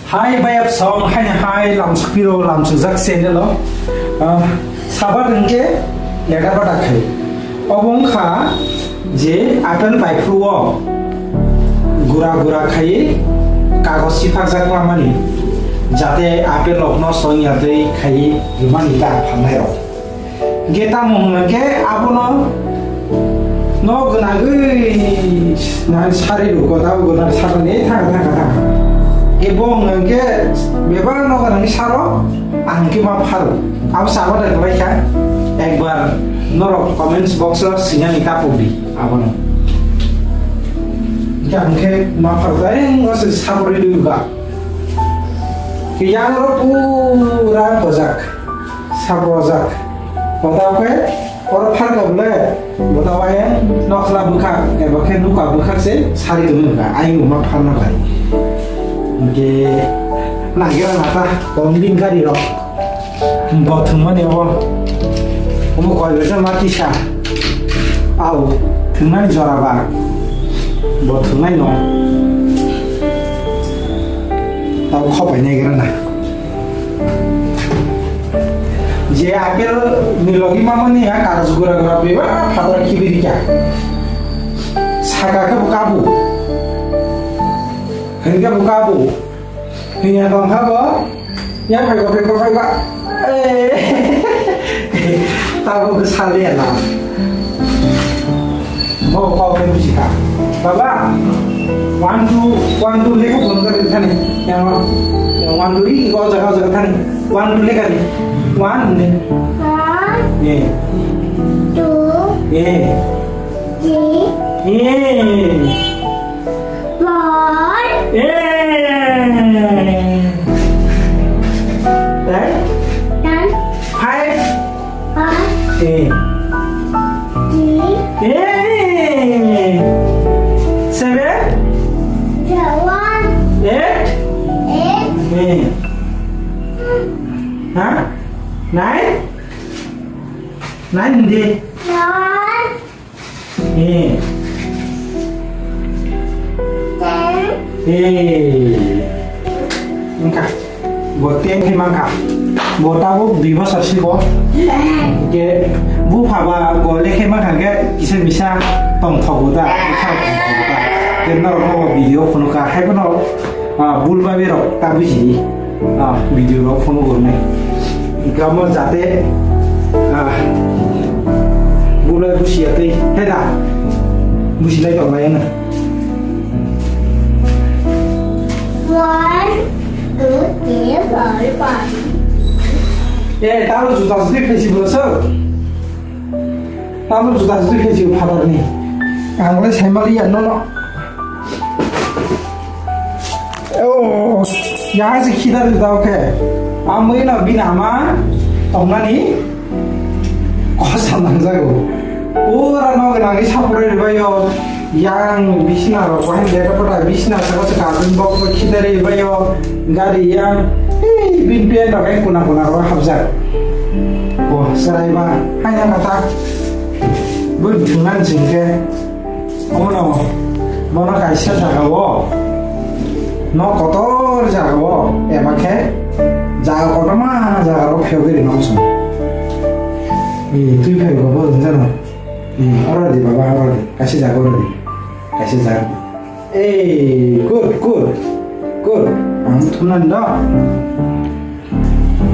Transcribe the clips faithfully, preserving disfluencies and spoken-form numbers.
Hai bayap song, hai hai lamsukpiro lamsukjak channel o. Ah, sabar hwnkhe leda bata khai. Obo wngkha je apple baiphuru o gura gura khai kagoj sipakjak lamani, jate apple rokno songya tei khai rwmani da phalnai rok. Hingke tamo hwnka khe abono nok gwnagwi nang sari rwkho, tamo gwnang sakni thang thang thang. Hingke bo hwnka khe bebak nok gwnangni saro ang khe ma pharo. Abo sabo da kwlai kha. Ekbar norok comments box o sinani tapuk di abono. Hingke ang khe ma pharo, ayang o se sabo rwdi ba. Yang oro pura bojak. Sabrojak. Botao khe oro pharkha bole, botao ayang nokhla bwkhak eba khe nukha bwkhak se sari tongwi wngkha, ayang uma pharna bai. Hingke nagira nata, tongdin gari rok. Bo thwngmani obo. Omo koi besa ma kisa. Au, thwngnani jora ba. Bo thwngnai no. Tao khopai nagira na. Je apple ni logi mamani ya karos gura gura beba phatar kibiri kya. Saka ke bukabu. Hingke bukabu. Hingya tong kha bo. Ya phai ko phai ko phai ba. Eh. Tabo ke sali ya na. Bo kok ke buji kha. Baba, one, two, one, two lekha phone kar thani. Yang, yang one, two i ko jaga jaga thani. One, two lekha ni. One ni. One, eh, two, eh, three, eh, four, eh, right? Ten, five, five, eh, three, eh, seven, seven, eight, eight, eh, ha? Nine? Nine hindi. Nine. Eh. Ten. Eh. Engka. Bo ten khe mangkha. Bo tabuk dui bosor sigo. Ke bu phaba go lekhe mangkha ke kisa misa tongthogo ta. Bwkha tongthogo ta. Ke norok no video phunukha. Hai bono, ah, bul babi rok ta bujidi. Ah, video rok phone gornai. Gamo jate, ah, bulai busiya tei, heda, businai tonglai na. One, two, three, four, five. Eh, tamo juta sudi khesi bolo so. Tamo juta juta khe jio phatarni. Ang le saimaliya nono. Oh, ya se khidar juta khe. Amoi no bini ama tongnani kosa nangjago. Pura no nangni sapore ribayo. Yang bisna rok, wahai beta pata bisna saka se carton box rok khidari bayo, gari yang, hei, bin pen rok yang kuna kuna rok hapjak. Bo, serai ba, hai yang kata, bo thungan jingke, omo no, bono kaisa jaga o, no kotor jaga o, eba khe, jaga kotorma jaga rok phiyogwi rinok song. Ni twi phai bo bo jano. Hmm, oro di, baba, oro di. Kaisa jaga oro di. Kaisa jaga. Eh, good, good. Good. Ang thumna no.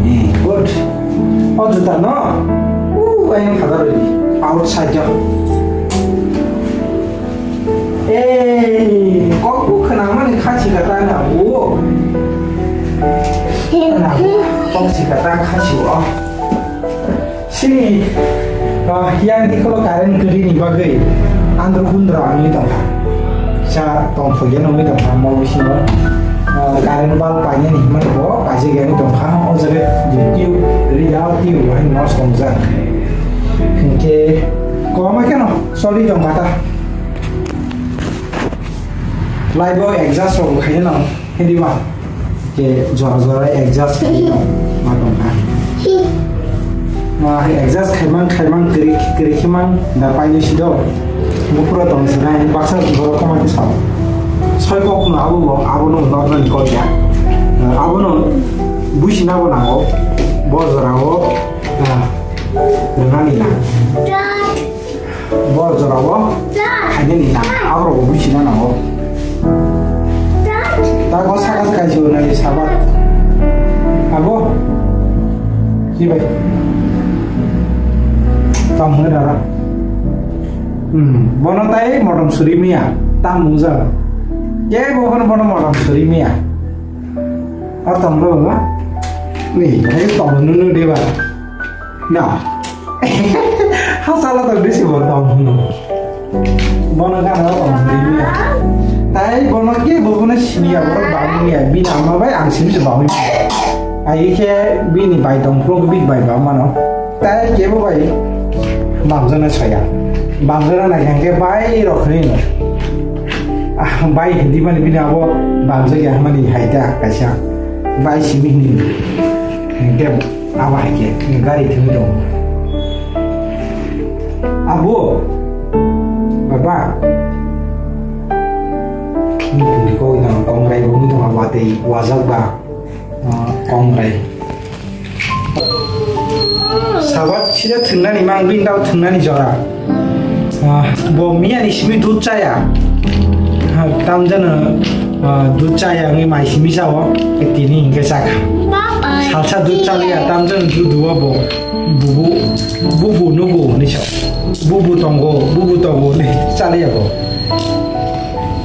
Eh, good. O juta no. Uh, ayang khada oro di. Outside jo. Eh, kok bu khnang mani khachi kata na bu. Na bu, kok si kata khachi o. Sini, ah, yang di kolo current kwrwi ni bagwi andro gundro wngwi tongkha. Sa tongthokya wngwi tongkha mo bisingo. Ah, current bulb painani himani bo paijak yani tongkha. O jaga di tube, real tube hai no songjak. Hinkhe kwbangma kheno choli tongkha ta. Light bo adjust rok khaina nang, hindi ba? Ke jora jora adjust khaina ma tongkha. Ma adjust khaimang khaimang kiri kiri khimang da paini sido. Bupura tong sinai baksa borok koma kisa. Soi kok no abo bo, abo no normal kok ya. Na Bono buisina bo nango. Bo jorao, ah, rwnani na. Bo jorao khainani na. Aborok bo buisina nango. Ta ko saka saka jibo nai sabat. Abo. Jibai. Tam hoi dara. Hmm, bono tai modom suri miya. Tam muja. Ke bo bono modom suri miya. O tong ro ba? Ni, hai tong nu nu de ba? Na. Ha sala to disi bo tong nu. Bono gana tong nu de ya. Tai bono ke bo bono sini ya, bono ba ni ya, bini ama bai ang sini se ba ni. Ai ke bini bai tong pro bi bai ba mano. Tai kebo bai bamjana saya. Bamjana na hingke bai rok hini no. Ah, bai hindi mani bini abo bamjak ya mani hai ta kaisa. Bai simi hini. Hingke abo hai ke gari thumi dong. Abo. Baba. Ni puri ko ina kongrai bo ni dong abo tei wajak ba. Ah, kongrai. Sabat sida thwngnani mang bini dao thwngnani jora. Ah, bo miyani simi dud chaya. Ah, tamjano, ah, dud chaya wngwi mai simi chao. Tini hinkhe chakha. Salsa dud chaliya tamjano dud duo bo. Bubu, bubu nubu hinwi sao. Bubu tongo, bubu tongo hinwi chaliya bo.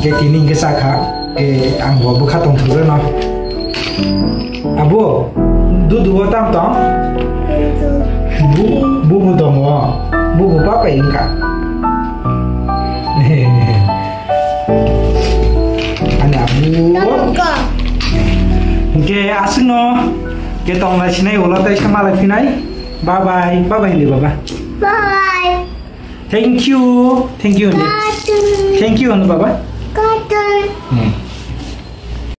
Khe tini hinkhe chakha. Eh, ang bo bwkha tongthok rwno. Abo, dudu o tam tong? Bu-, bubu tongo. Bubu papa wngkha. Ani abu. Hingke aswkno ke tonglai sinai ulo tei sa malai phinai. Bye bye. Bye bye hindi baba. Bye. Thank you. Thank you hindi. Thank you ano baba. Hmm.